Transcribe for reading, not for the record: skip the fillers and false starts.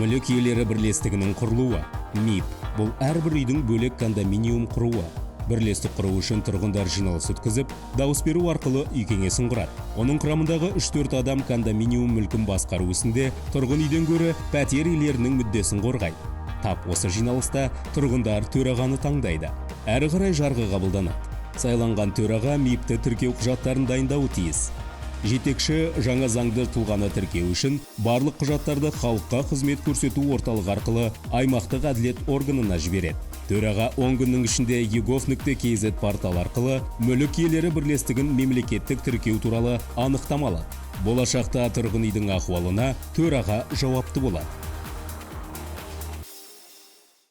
Мүлік иелері бірлестігінің құрылуы. МИБ – бұл әрбір үйдің бөлек кондоминиум құруы. Бірлестік құру үшін тұрғындар жиналыс өткізіп, дауыс беру арқылы үй кеңесін құрады. Оның құрамындағы 3-4 адам кондоминиум мүлкін басқару ісінде тұрғын үйден гөрі пәтер иелерінің мүддесін қорғайды. Тап осы жиналыста тұрғындар төрағаны таңдайды. Әрі қарай жарғы қабылданады. Сайланған төраға МИБ-ті тіркеу құжаттарын дайындауы тиіс. Жетекші жаңа заңды тұлғаны тіркеу үшін барлық құжаттарды халыққа қызмет көрсету орталығы арқылы аймақтық әділет органына жібереді. Төраға 10 күннің ішінде egov.kz порталы арқылы мүлік иелері бірлестігін мемлекеттік тіркеу туралы анықтама алады. Болашақта тұрғын үйдің ахуалына төраға жауапты болады.